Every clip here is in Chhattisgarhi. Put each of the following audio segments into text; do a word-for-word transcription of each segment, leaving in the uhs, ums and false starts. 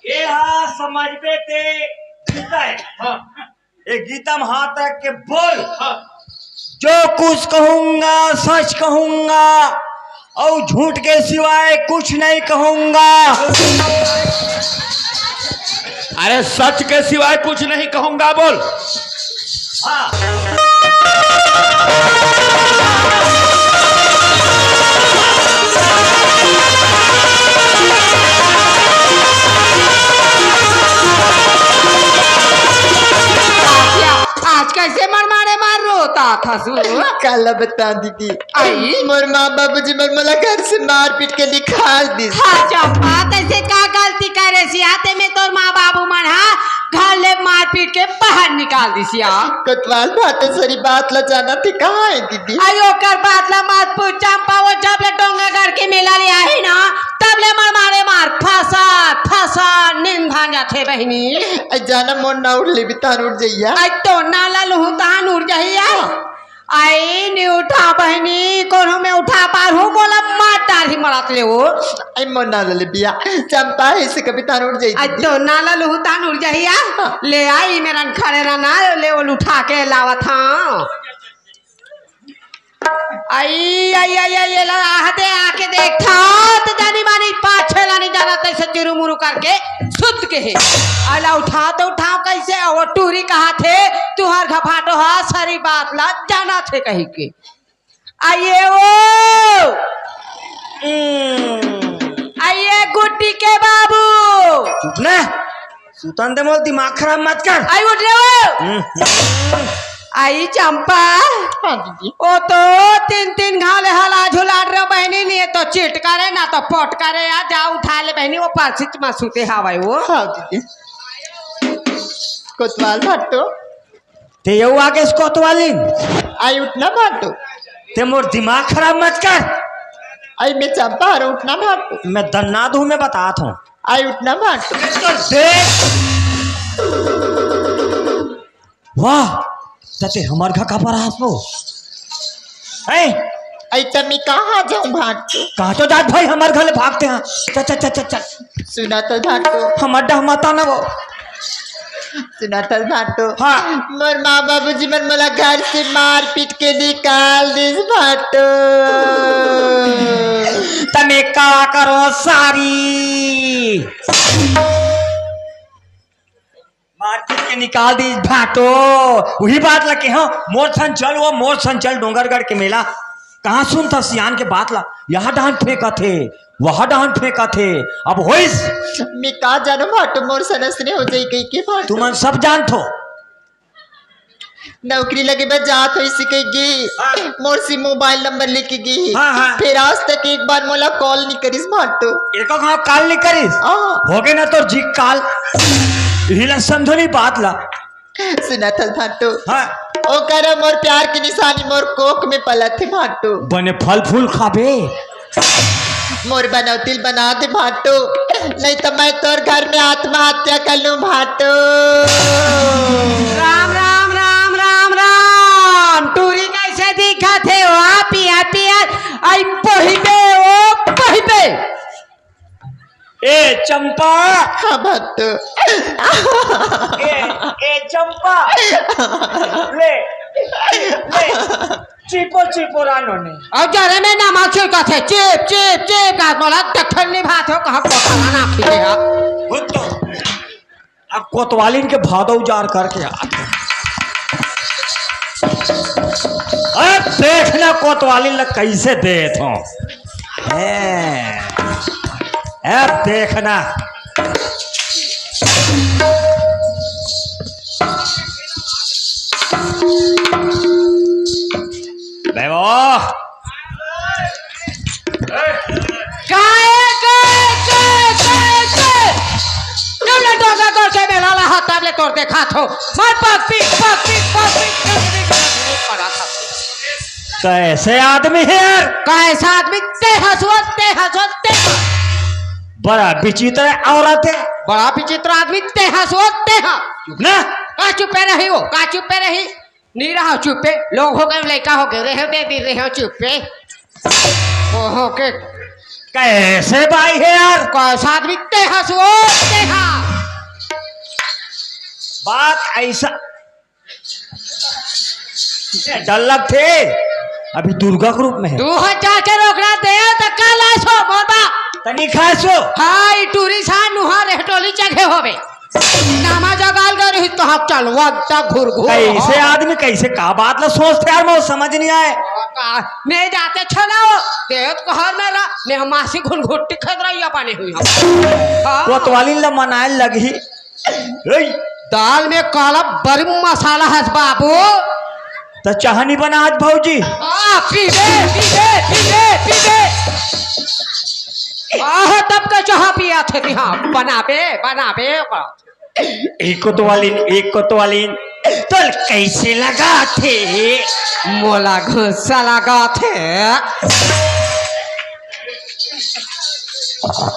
ये हा समझबे ते गीता है। हाँ। ये गीता में हाथ रख के बोल। हाँ। जो कुछ कहूंगा सच कहूंगा और झूठ के सिवाय कुछ नहीं कहूंगा। अरे सच के सिवाय कुछ नहीं कहूंगा बोल। हाँ। आज, आज कैसे मरमारे मार रोता था सु? काला बता दीदी। आई? मोर माँ बाबूजी मन मोला घर से मार पीट के निकाल दिस। हाँ चंपा, तैसे का गलती करे सिया ते में तोर माँ बाबू मन हा घर ले मार पीट के बाहर निकाल दिस या। कोतवाल भाटो सारी बात ला जानथे कहाँ है दीदी? आई ओकर बात ला मत पूछ चंपा, वो जब ले डोंगरगढ़ के मेला ले आही ना, तब ले मरमारे मार फसा फसा नींद भांग जाथे बहिनी। आई जाना मोर ना उठ लेबी तान उठ जइया। आई तो ना ला लुहू तान उठ जइया। आई नी उठा बहिनी, कोनो में उठा पार हो, मोला मार डारही मरत ले वो। आई मोर ना ला लेबिया, चंपा ऐसे कभी तान उठ जइया। आई तो ना ला लुहू तान उठ जइया। हाँ। ले आई मेरन खड़े रहना, ले वो उठा के लावत हाँ। आई, आई, आई, आई, ये ला आह दे आके देखता, तो जानी मानी पाछे ला नहीं जाना, तैसे चुरू मुरू करके सुत के है। अला उठाओ तो उठाओ कैसे, वो टूरी कहा थे, तुहर घफाटो हा, सारी बात ला जाना थे कही के। आइए वो, हम्म। आइए गुड्डी के बाबू। चुप ना। सुतन दे मोर, दिमाग खराब मत कर। आई उठ रे वो। हम्म, हम्म। आई चंपा। हाँ दीदी। ओ तो तीन तीन घाव ले हला झुलाट रे बहिनी, नहीं तो चिट करे ना तो पट करे, आ जा उठा ले बहिनी, वो परसित मा सुते हवय वो। हाँ दीदी। कोतवाल भाटो। ते यू आगे कोतवालिन। आई उठ ना भाटो। ते मोर दिमाग खराब मत कर। आई मैं चंपा हर उठ ना भाटो। मैं दन्ना दूं, मैं बतात हूँ। आई उठ ना भाटो। तो देख। वाह, तते हमर घर का पर आस वो। हैं? आई त मैं कहाँ जाऊँ भाटो? कहाँ तो जात भाई, हमर घर ले भागते हैं। चल, चल, चल, चल, चल। सुना तो भाटो। हमर डहमता ना वो। सुना तो भाटो। हाँ। मोर माँ बाबूजी मन मोला घर से मार पीट के निकाल दिस भाटो। त मैं का करो सारी? मार पीट के निकाल दिस भाटो। वही बात ला के, हाँ, मोर संग चल वो, मोर संग चल डोंगरगढ़ के मेला। कहाँ सुनथा सियान के बात ला? यहाँ डांट फेंकत हे, वहाँ डांट फेंकत हे। अब होइस। मैं का जानों भाटो, मोर सनस ने हो जाई कही के भाटो। तुमन सब जानथो। नौकरी लगे बर जात होइस कही गी। हाँ। मोर से मोबाइल नंबर लेके गी। हाँ, हाँ। फिर आज तक एक बार मोला कॉल नहीं करिस भाटो। एको घाव कॉल नहीं करिस? हाँ। हो गए ना तोर जी काल। हिला समझो नहीं बात ला। सुना था भाटो। हाँ। ओकर मोर प्यार की निशानी मोर कोख में पलत हे भाटो। बने फल फूल खाबे। मोर बनौतिल बना दे भाटो, नहीं तो मैं तोर घर में आत्महत्या कर लूं भाटो। राम, राम, राम, राम, राम। टूरी कैसे दिखत हे? वाह, पिया, पिया। आई पहिबे, ओ पहिबे। ए चंपा। हाँ भाटो। ए, ए चंपा। ले, ले। चिपो चिपो रानो ने। अब जरे में नमक छिड़कत हे, चिप, चिप, चिप, का मोला दखल निभात हो, कहाँ कोठा ना खिले हा। अब कोतवालिन के भादो उजार करके आत हे। अब देखना कोतवालिन ला कैसे देत हो। हैं। अब देखना। बे वो। काय, काय, काय, काय, काय? जब ले डोंगरगढ़ के मेला ला हा, तब ले तोर देखा थो। मार पग पीट, पग पीट, पग पीट। कैसे आदमी हे यार? कैसा आदमी? ते हंसवत, ते हंसवत, ते। बड़ा विचित्र औरत हे। बड़ा विचित्र आदमी, ते हंसवत, ते हा। चुप ना। का चुपे रही वो? का चुपे रही? नी रहो चुपे, लोग हो गए, लइका हो गए, रहो बेबी, रहो चुपे। ओहो के। ऐसे बाई हे यार। कैसा आदमी ते हस वो, ते हा। बात ऐसा, डर लगथे। अभी दुर्गा के रूप में हे। तू ह जाके रोकना दे, त काला सो मोर बा। तनी खा सो। हाँ, ई टूरी सा नुहा रेहटोली जगह होवे। नामा जगाल गए रही तो हम चलवा ता घुर घुर। कैसे आदमी, कैसे का बात ला सोचथे यार, मोर समझ नहीं आए। का, मैं जाते छलाओ, देवत कहर मेरा, मैं मासी घुन घुट्टी खद रही अपने हुई हम। हाँ। कोतवाली ला मनाए लगही। ए, दाल में काला बड़ी मसाला हस बाबू। त चाह नहीं बना आज भौजी? आ, पीबे, पीबे, पीबे, पीबे। आह, तब के चाह पिया थे, हाँ, बनाबे, बनाबे। एक कोतवालिन, एक कोतवालिन, तोल कैसे लगा थे? मोला गुस्सा लगा थे।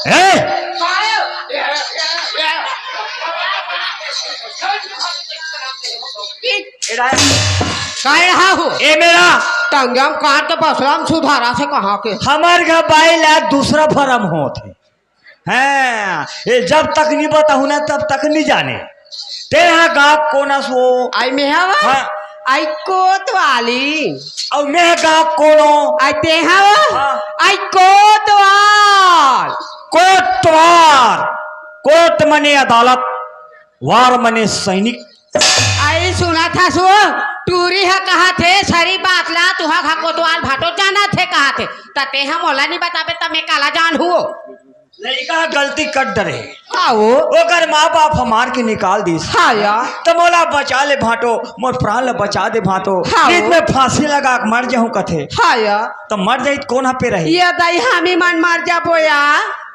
ए! काय रहा हो? ए मेरा टंगम काट के बसराम सुधारा से कहा के? हमर घर बाई ला दूसरा भरम होत हे। हाँ, ये जब तक नहीं बताहूँ ना, तब तक नहीं जाने। तेहा गाँव कोना सो? आई मेहा वा? हाँ। आई कोतवाली। अउ मेहा गाँव कोनो? आई तेहा वा? हाँ। आई कोतवाल। कोतवाल। कोट मने अदालत, वार मने सैनिक। आई सुना था सो, टूरी ह कहा थे, सरी बात ला, तुहा घा कोतवाल भाटो जाना थे कहा थे। त तेहा मोला नहीं बताबे, त मैं काला जान हुओ। लइका ह गलती कर डरे। आओ। ओकर माँ बाप ह मार के निकाल दिस। हाँ या। त मोला बचा ले भाटो, मोर प्राण ल बचा दे भाटो। हाँ। नहीं त मैं फांसी लगा के मर जाहूँ कथे। हाँ या। त मर जाही त कोन ह पे रही? ये दाई हामी मन मर जाबो या।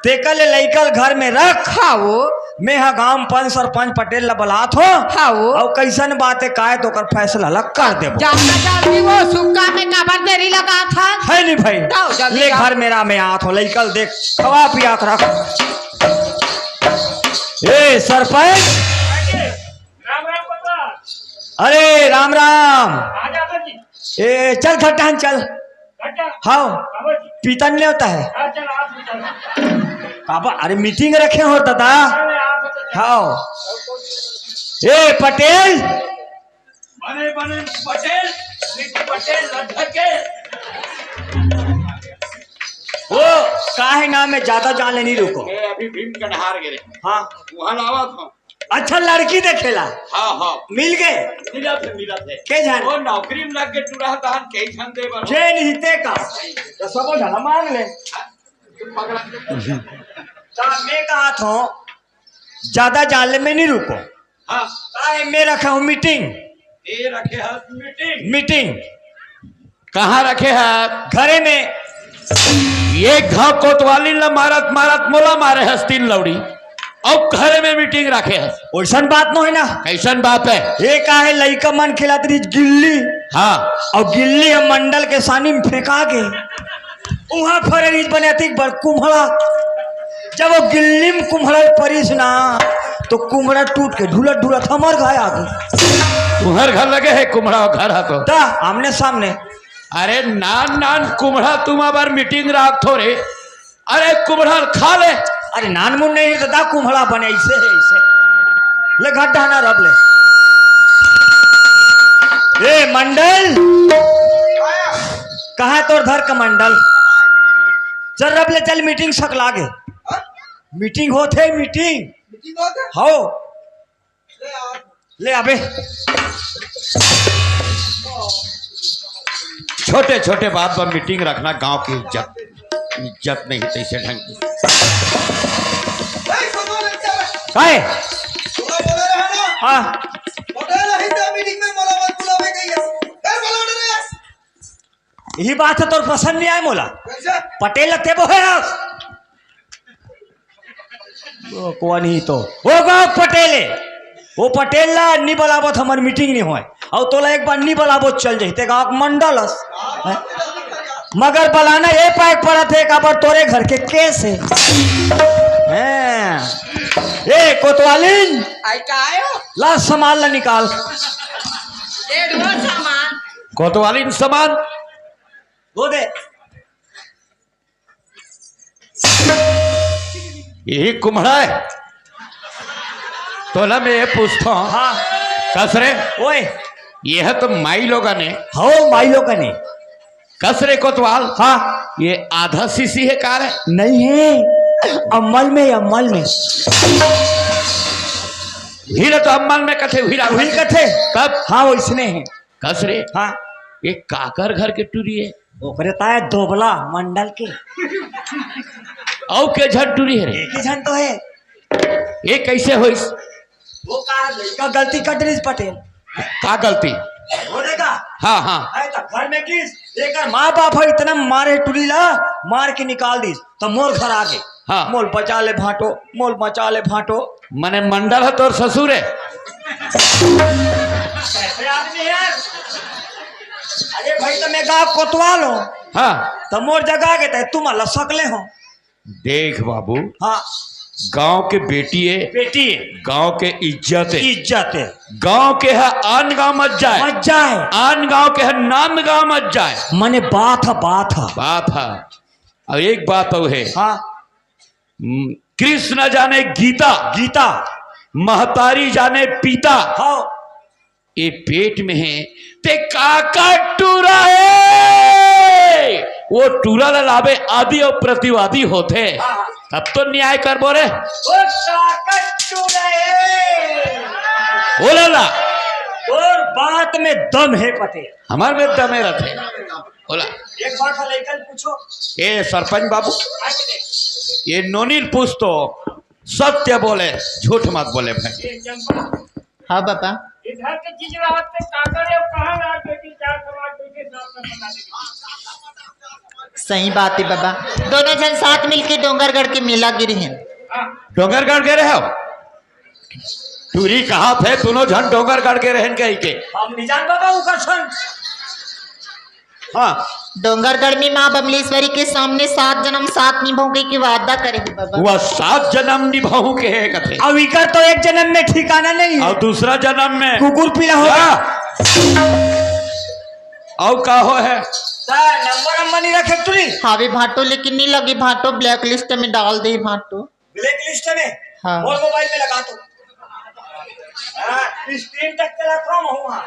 तेकर ले लइका ल घर में रख। हाँ वो। मैं ह गांव म पंच सरपंच पटेल ल बलात हो। हाँ वो। अउ कैसन बात हे काय त ओकर फैसला ल कर देबो। जाना जल्दी वो सुक्का में काबर देरी लगात हस? है नहीं भाई। जाओ, जल्दी ले जाओ। घर मेरा में आत हो, लइका ल देख, खवा पिया के रख। ए सरपंच। राम राम बाबा। अरे राम राम। आ जा जी। ए चल घटान चल। घटा। हाँ। बाबा जी। पीतन नहीं होता है। हाँ, चल, आप चल। बाबा, अरे मीटिंग रखे हो दादा। अरे, आप तो चल। हाँ। ए पटेल। बने, बने, पटेल, पटेल, लड्ढा के। वो, का हे नाम हे, ज्यादा जान ले नहीं रुको। ए, अभी भीम कनहार गिरे। हाँ। वहाँ लावा था। अच्छा, लड़की देखेला? हाँ, हाँ। मिल गए? मिलत हे, मिलत हे। के झन? वो नौकरी में लग के टूरा तहन के झन दे बर। जे नहीं ते का? त सबो झन मांग ले। पकड़ा। त मैं कहा था, ज्यादा जान ले में नहीं रुको। हाँ। काहे मैं रखा हूँ मीटिंग? ए रखे हस मीटिंग। मीटिंग। कहाँ रखे हस? घरे में। एक घाव कोतवाली ल मारत मारत मोला मारे हस तीन लौड़ी। अउ घरे में मीटिंग रखे हस। ओइसन बात नो हे ना। कैसन बात हे? ए काहे लइका मन खेलत रहिस गिल्ली। हाँ। अउ गिल्ली ह मंडल के सानी में फेंका गे। उहाँ फरे रहिस बने अतिक बर कुम्हड़ा। जब वो गिल्ली में कुम्हड़ा परिस ना, तो कुम्हड़ा टूट के ढुलत ढुलत हमर घर आ गे। तुम्हर घर लगे हे कुम्हड़ा घर ह तो। त आमने सामने। अरे नान नान कुम्हड़ा तुम अबर मीटिंग राखथो रे। अरे कुम्हड़ा खा ले। अरे नान मुन नहीं दादा, कुम्हड़ा बने ऐसे हे, ऐसे। ले घट डाना रब ले। ए मंडल, कहाँ हे तोर धर कमंडल? चल रब ले चल, मीटिंग सकला गे। मीटिंग होत हे, मीटिंग। मीटिंग होत हे? हव। ले आ। ले अबे। छोटे छोटे बात बर मीटिंग रखना, गांव की इज्जत, इज्जत नहीं तैसे ढंग की। काय? हाँ। यही बात हे, तोर पसंद नहीं आए मोला। कैसे? पटेल लगथे वो हे। ओ, कोन ही तो? वो गाँव पटेल हे। वो पटेल ला नी बलाबो त हमर मीटिंग नी होय। अउ तोला एक बार नी बलाबो त चल जाही, ते गाँव के मंडल हस। हैं? मगर बलाना ए पाए के पड़त हे, काबर तोरे घर के केस हे। हैं? ए, कोतवालिन। आई का आयो? ला सामान ला निकाल। दे दो सामान। कोतवालिन सामान। वो दे। यही कुम्हड़ा है। तोला मैं ये पूछता हूँ। हाँ। कस रे? ओए। ये है तो माई लोगन हे। हो, माई लोगन हे। कस रे कोतवाल? हाँ। ये आधा शीशी है का रे? नहीं है, अम्मल में, अम्मल में। हीरा तो अम्मल में कथे, हीरा वही कथे। कब? हाँ, वैसने है। कस रे? हाँ। ये काकर घर के टूरी है? ओकरे ताय दोबला मंडल के। अउ के झन टूरी है रे? एक ही झन तो है। ये कैसे होइस? वो का लइका गलती कर दिस पटेल। का गलती? वो देखा? हाँ, हाँ। अरे तो घर में किस एकर माँ बाप है इतना मारे टूरी ला, मार के निकाल दिस, तो मोर घर आ गए। हाँ। मोल बचा ले भाटो, मोल बचा ले भाटो। मने मंडल है तोर ससुर है? कैसे आदमी है? अरे भाई, तो मैं गाँव कोतवाल हूँ। हाँ। तो मोर जगह आ गए, तो तुम अलग सकले हो। देख बाबू, हाँ। गांव के बेटी है, बेटी है। गांव के इज्जत है, इज्जत है। गांव के है आन गांव मत जाए, मत जाए। आन गांव के है नाम गांव मत जाए। मने बात है, बात है। बात है। अब एक बात और है। हाँ। हम्म, कृष्ण जाने गीता, गीता। महतारी जाने पिता। हाँ। ये पेट में है, ते काकर टूरा है? वो टूरा ला लाबे आदि और प्रतिवादी होथे, हाँ। तब तो न्याय करबो रे। वो काकर टूरा है। बोला ला। तोर बात में दम है पटेल। हमार में दमे रथे। बोला। एक बार का लेकर पूछो। ए सरपंच बाबू, ये नोनी ल पूछ तो, सत्य बोले, झूठ मत बोले भाई। हाँ बाबा। इधर के चीज रात में काकर है, कहाँ रात में की चार समाज बैठे, साथ में बता देंगे। सही बात है बाबा, दोनों झन साथ मिलके डोंगरगढ़ के मेला गे रहेन। हाँ। डोंगरगढ़ गे रहे हो? टूरी कहा थे, दोनों झन डोंगरगढ़ गे रहेन कही के। हम नहीं जान बाबा, वो कसम। हाँ। डोंगरगढ़ में माँ बमलेश्वरी के सामने सात जन्म साथ निभाऊंगी की वादा करे हे बाबा। वह सात जन्म निभाऊ के है कथे। अब इकर तो एक जन्म में ठिकाना नहीं है। और दूसरा जन्म में कुकुर पीला होगा। हाँ। और का हो है? सर, नंबर नंबर नहीं रखे टूरी। हावे भाटो, लेकिन नहीं लगी भाटो, black list में डाल दे भाटो। Black list में? हाँ। और मोबाइल में लगा तो। हाँ, स्क्रीन टच चला था वहाँ।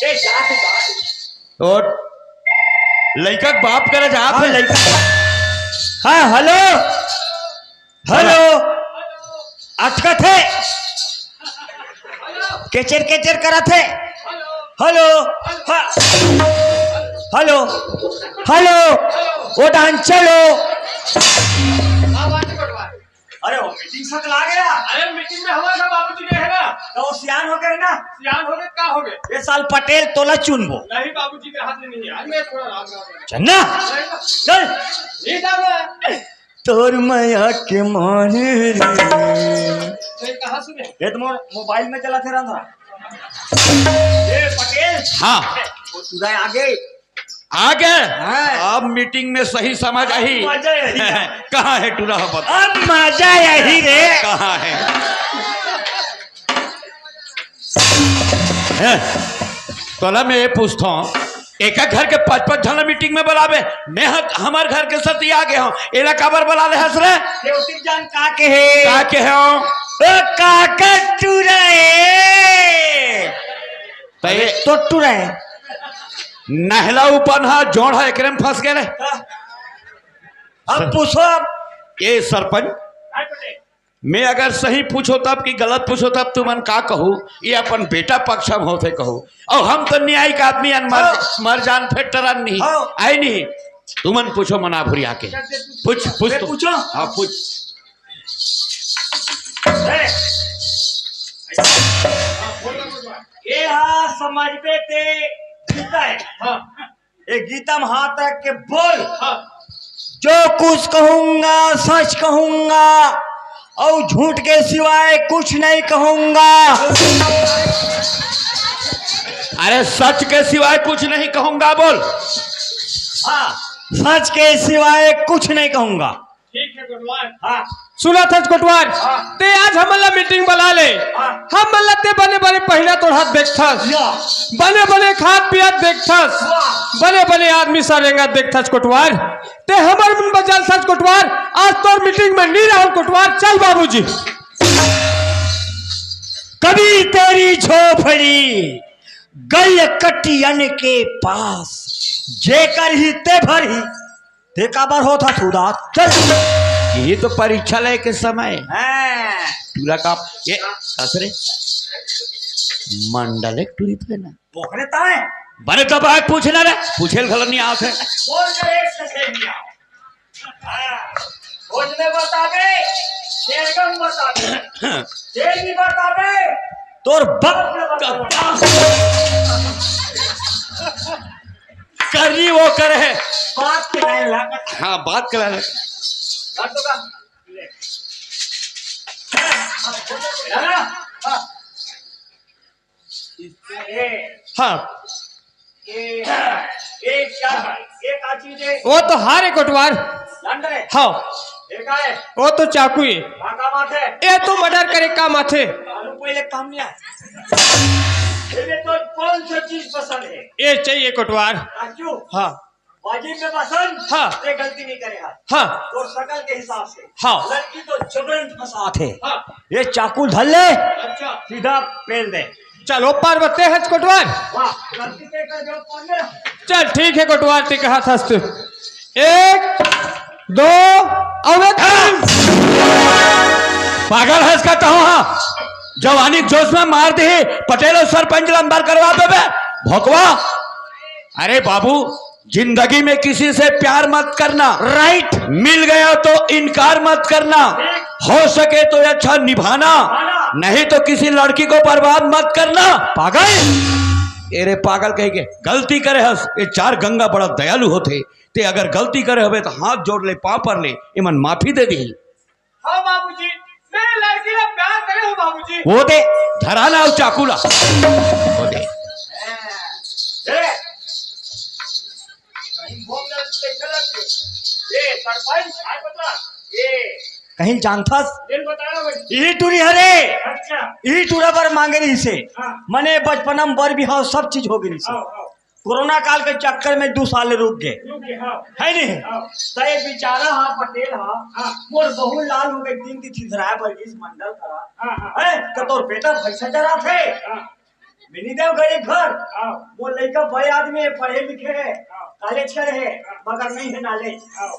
ए, जा तू, जा तू। और लइका के बाप करे जात हाँ, है। लइका। हाँ, हेलो। हेलो। अटकत हे। केचर केचर करत हे। हेलो। हाँ। हेलो। हेलो। ओ डांचलो। अरे वो मीटिंग सकला गया। अरे मीटिंग में हुआ था बाबूजी के है ना। तो वो सियान हो गए ना। सियान हो गए, का हो गए? ये साल पटेल तोला चुनबो। नहीं बाबूजी के हाथ में नहीं है। आज मैं थोड़ा राम राम है। चन्ना। नहीं ना। चल। नहीं जाना है। तोर मया के मारे रे। ये कहाँ सुने? ये तो मोर मोबाइल में चला थे रहा था। ये पटेल। हाँ। वो सुधा आगे। आगे। हाँ। अब मीटिंग में सही समझ आई। मजा आई। कहाँ है टूरा बता? अब मजा आई रे। कहाँ है? हैं? तोला मैं ये पूछता हूँ, एक एक घर के पाँच पाँच झन मीटिंग में बुलावे, मैं ह-, हमार घर के सती आ गए हूँ, एला काबर बुला ले हस रे? देवती जान का के हे? का के हो? ओ काका टूरा ए। तो ये तो टूरा ए। नहला उपन हा जोड़ है, एकरे में फंस गए रे। हाँ। अब पूछो अब। ए सरपंच, मैं अगर सही पूछो तब कि गलत पूछो तब तुमन का कहू, ये अपन बेटा पक्ष में होथे कहू। और हम तो न्यायिक आदमी अन मर, हाँ। मर जान फेर टरन नहीं। हाँ। आए नहीं। तुमन पूछो मनाभुरी आके। पूछ, पूछ मैं तुम। पूछो? हाँ, पूछ। ए, ये हाँ समझ में ते जीता है। हाँ। ए गीता में हाथ रख के बोल। हाँ। जो कुछ कहूंगा सच कहूंगा और झूठ के सिवाय कुछ नहीं कहूंगा। अरे सच के सिवाय कुछ नहीं कहूंगा बोल। हाँ, सच के सिवाय कुछ नहीं कहूंगा। ठीक है गुरुवार। हाँ। सुनत हस कोटवार, हाँ। ते आज हमन ला मीटिंग बला ले। हाँ। हमन ला ते बने बने पहिरत ओढ़त देखथस, या। बने बने खात पियत देखथस, वाह। बने बने आदमी सा रेंगत देखथस कोटवार। ते हमर मन बजाल सच कोटवार, आज तोर मीटिंग में नी रहन कोटवार, चल बाबूजी। कभी तेरी झोपड़ी गल कटियन के पास, जेकर ही ते भर ही, ते काबर होत हस उदास? चल, ये तो परीक्षा ले के समय। हाँ। टूरा का ये ससुरे मंडल एक टूरी थे ना। बोकरे ताए। बने तब आग पूछना रे, पूछे घलन नहीं आते। बोल के एक से से नहीं आओ। हाँ, खोज में बताबे, शेरगम बताबे, तेल भी बताबे, तोर बक में बताबे। करनी वो करे है। बात के लायक लागत। हाँ, बात के लायक। बात तो का? दादा, हाँ। ए, हाँ। ए, ए, क्या, ये का चीज है? वो तो हार है कोटवार। लंड है? हाँ। ये का है? वो तो चाकू है। का काम आथे? ये तो मर्डर करे काम आथे। आलू कोई ले काम नहीं आए। ये तो कौन सा चीज पसंद है? ये चाहिए कोटवार। चाकू? हाँ। वाजिब में पसंद, हाँ। ते गलती नहीं करे हा। हाँ। तोर शकल के हिसाब से। हाँ। लड़की तो जबरन फंसात हे। हाँ। ये चाकू धर ले, अच्छा। सीधा पेल दे। चल, ओ पार बत्ते हच कोटवार। वाह, गलती ते कर जो कौन है? चल, ठीक है कोटवार, ते कहा था तू। एक, दो, अउ एक। पागल हस का तहूं हा? जवानी के जोश में मार दे, पटेल अउ सरपंच ला अंदर करवा देबे, भोकवा। अरे बाबू, जिंदगी में किसी से प्यार मत करना। राइट। मिल गया तो इनकार मत करना। हो सके तो अच्छा निभाना, नहीं तो किसी लड़की को बर्बाद मत करना। पागल। अरे पागल कहे के गलती करे हस। ये चार गंगा बड़ा दयालु होथे। ते अगर गलती करे हवे तो हाथ जोड़ ले, पाँव पर ले, एमन माफी दे दी। हाँ बाबूजी, मैं लड़की ला प्यार करे हूँ बाबूजी। वो दे, धरा ना अउ चाकू ला। वो दे। ए, कहीं घूम ले, ये सरपंच, हाय बता, ये कहीं जानथस? जिन बता रहा भाई। ई टूरी हरे। अच्छा। ई टूरा बर मांगे रहिसे। हाँ। मने बचपना में बर बिहाव सब चीज हो गई से। हाँ, हाँ। कोरोना काल के चक्कर में दू साल रुक गए। रुक गए, हाँ। है नहीं? हाँ। तो ये बेचारा हा, पटेल हा, हाँ। मोर बहू लाल हो गई, तीन की थिथराए पर इस मंडल करा। हाँ, हाँ। है? तो तोर बेटा भैंसा चराथे। हाँ। मिनी देव गरीब घर। हाँ। वो लइका बड़े आदमी है, पढ़े लिखे है, हाँ। कॉलेज करे है, हाँ। मगर नहीं है नॉलेज। हाँ।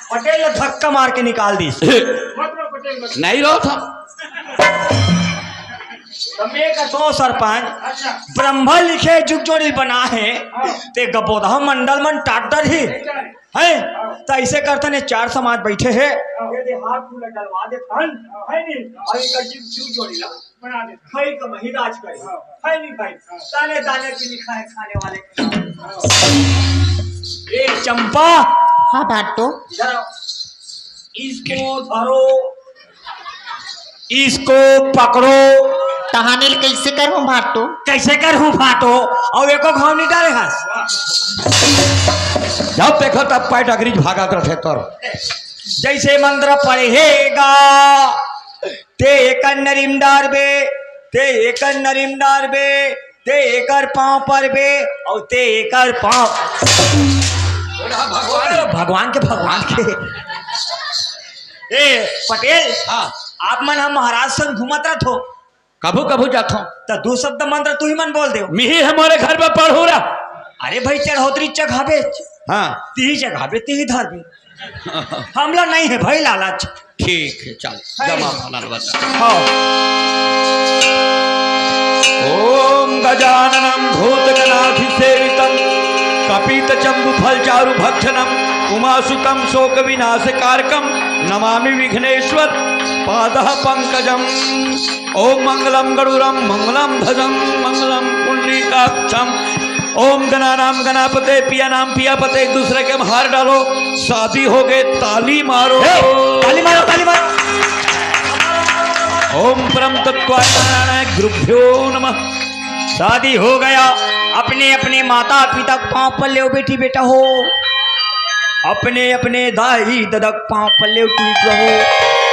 पटेल ने धक्का मार के निकाल दीस। मत रो पटेल, मत। नहीं रहो था। तो मैं कहता हूँ सरपंच, अच्छा। ब्रह्मा लिखे जुग जोड़ी बना है, हाँ। ते गबोधा मंडल मन टाटर ही नहीं जाने। है। हाँ। तो ऐसे करते ने चार समाज बैठे हैं। हाँ। ये दे हाथ पूरा डलवा दे फन, हाँ। है नहीं? और इनका जुग, जुग जोड़ी ला। बना दे। खई कमही राज करे। हाँ। है नहीं भाई? हाँ। ताने ताने की लिखा है खाने वाले के नाम। हाँ। ए चंपा। हाँ भाटो। इधर आओ। इसको धरो, इसको पकड़ो। तहाने ले कैसे करहूँ भाटो? कैसे करहूँ भाटो? अउ एको घाव नहीं डाले हस। जब देखो तब पैर डगरी भागत रहे तोर। जैसे मंत्र पढ़ेगा, ते एकर नरिम डारबे, ते एकर नरिम डारबे, ते एकर पाँव परबे, अउ ते एकर पाँव। भगवान। भगवान के, भगवान के। ए, पटेल, हाँ। आप मन ह महाराज संग घूमत रथो। कभू कभू जाथो। त दू शब्द मंत्र तुही मन बोल देव। मिही ह मोरे घर में पढ़ू रहा। अरे भाई, चढ़ोतरी चघाबे। हाँ। तिही चघाबे, तिही धरबे। हमला नहीं है भाई लालच। ठीक है, चल, जमा खाना बता। हाँ। ओम गजाननम भूतगणाधिसेवितम कपित जम्बू फल चारु भक्षणम उमासुतम शोक विनाश कारकम नमामि विघ्नेश्वर पाद पंकजम। ओम मंगलम गरुड़म मंगलम ध्वजम मंगलम पुंडरीकाक्षम। ओम गणानाम गणापते पिया नाम पिया पते, एक दूसरे के में हार डालो। शादी हो गए, ताली मारो। ए, ताली मारो, ताली मारो। ओम परम तत्वाय नारायण गुरुभ्यो नमः। शादी हो गया, अपने अपने माता पिता के पाँव पल्ले बेटी बेटा हो, अपने अपने दाई ददा के पाँव पल्ले टूट रहो।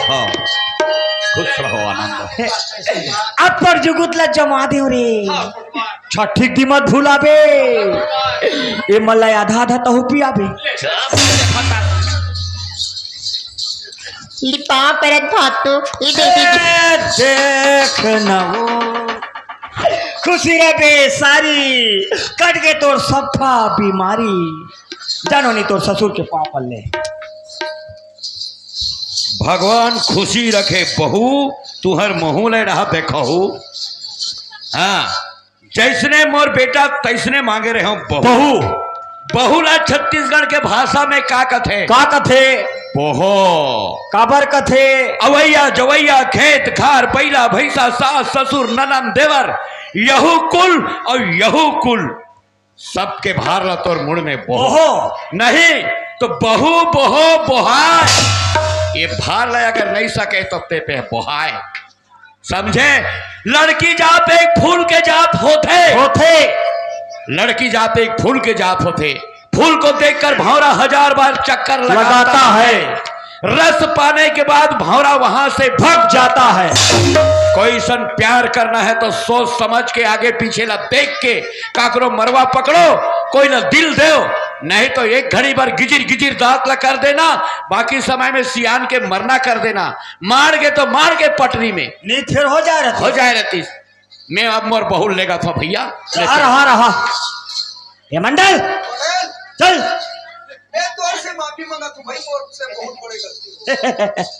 हाँ, खुश रहो, आनंद। अब तोर जुगुत ला जमा देव रे। छठी के दिन मत भुलाबे। ए मन ला आधा आधा तहु पियाबे। ले पाँव परत भातू, ये दे दीजिए। ए, देख न वो। खुशी रहे बे सारी, कट के तोर सफा बीमारी। जानो नहीं तोर ससुर के पाँव पर ले। भगवान खुशी रखे बहू, तुहर महू ले रहा देखहू। हाँ, जैसने मोर बेटा तैसने मांगे रहे हो बहू। बहू। बहू ला छत्तीसगढ़ के भाषा में का कथे? का कथे? बोहो। काबर कथे? अवैया जवैया, खेत खार, बैला भैंसा, सास ससुर, ननन देवर, यहू कुल और यहू कुल, सबके भार ला तोर मुड़ में बोहो। बोहो। नहीं तो बहू बोहो बोहाय। ये भार ला अगर नहीं सके तो ते पे बोहाय। समझे? लड़की जात एक फूल के जात होथे। होथे। लड़की जात एक फूल के जात होथे। फूल को देखकर भौंरा हजार बार चक्कर लगाता लगाता है। है। रस पाने के बाद भौंरा वहां से भाग जाता है। कोई सन प्यार करना है तो सोच समझ के, आगे पीछे ला देख के, काकरो मरवा पकड़ो, कोई ला दिल देव, नहीं तो एक घड़ी भर गिजिर गिजिर दांत ला कर देना, बाकी समय में सियान के मरना कर देना। मार के तो मार के पटरी में। नहीं, फिर हो जाए रहती। हो जाए रहती। मैं अब मोर बहू लेगा था भैया। रहा, रहा, रहा। ये मंडल, चल। मैं तोर से माफी मांगा तू भाई, मोर से बहुत बड़े गलती हो।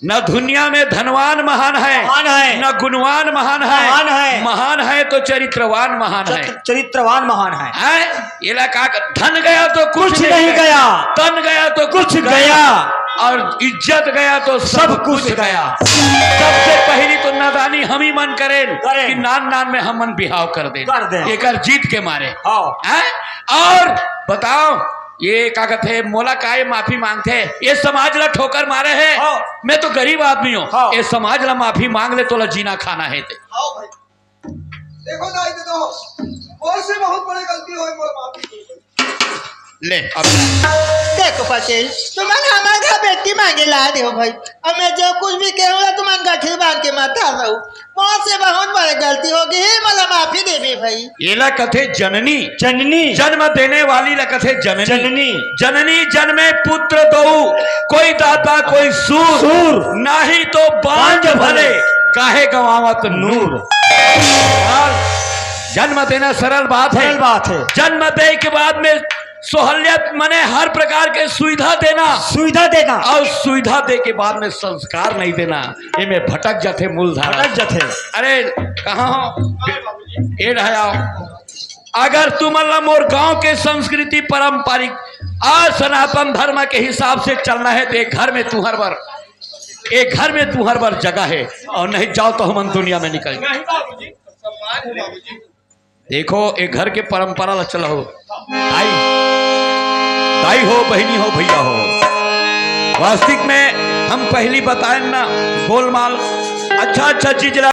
न दुनिया में धनवान महान है, महान है। न गुणवान महान है, महान है। महान है तो चरित्रवान महान है। चरित्र-, चरित्रवान महान है। हैं? ये ला का, धन गया तो कुछ कुछ नहीं नहीं गया। गया। तन गया तो कुछ कुछ गया। गया। और इज्जत गया तो सब सब कुछ कुछ गया। गया। सबसे पहली तो नादानी हम ही मन करें करें। कि नान नान में हम मन बिहाव कर दें। कर दें। एकर जीत के मारे। हाँ। हैं? और बताओ, ये का कहते हैं, मोला काय माफी मांगथे? ये समाज ला ठोकर मारे है। हाँ। मैं तो गरीब आदमी हूँ। हाँ। ये समाज ला माफी मांग ले, तोला जीना खाना है ते। आओ भाई, देखो दाई दे दो, मोर से बहुत बड़ी गलती होई, मोर माफी दे दो। ले, अब देखो पटेल, तुमन हमर घर बेटी मांगे ला रहे हो भाई, अब मैं जो कुछ भी कहूँगा तुमन गठरी बांध के मत हंसो। मोर से बहुत बड़ी गलती हो गई, मोला माफी देबे भाई। एला कथे जननी। जननी। जन्म देने वाली ला कथे जननी। जननी। जननी जन्मे पुत्र दो, कोई दाता कोई सूर। सूर। नाही तो बांझ बांझ भले, भले। काहे गंवावत नूर। और जन्म देना सरल बात है। सरल बात है। जन्म दे के बाद में सहूलियत, माने हर प्रकार के सुविधा देना। सुविधा देना। और सुविधा दे के बाद में संस्कार नहीं देना, ये में भटक जाथे मूल धारा। भटक जाथे। अरे, कहाँ हो? ए ढाया। अगर तुमन ला मोर गांव के संस्कृति पारंपरिक और सनातन धर्म के हिसाब से चलना है, तो एक घर में तुहर बर, एक घर में तुहर बर जगह है, और नहीं जाओ तो हमन दुनिया में निकल जाए। देखो, एक घर के परंपरा ला चलाओ। दाई, दाई हो, बहिनी हो, भैया हो, वास्तविक में हम पहली बताएन ना, गोलमाल अच्छा अच्छा चीज ला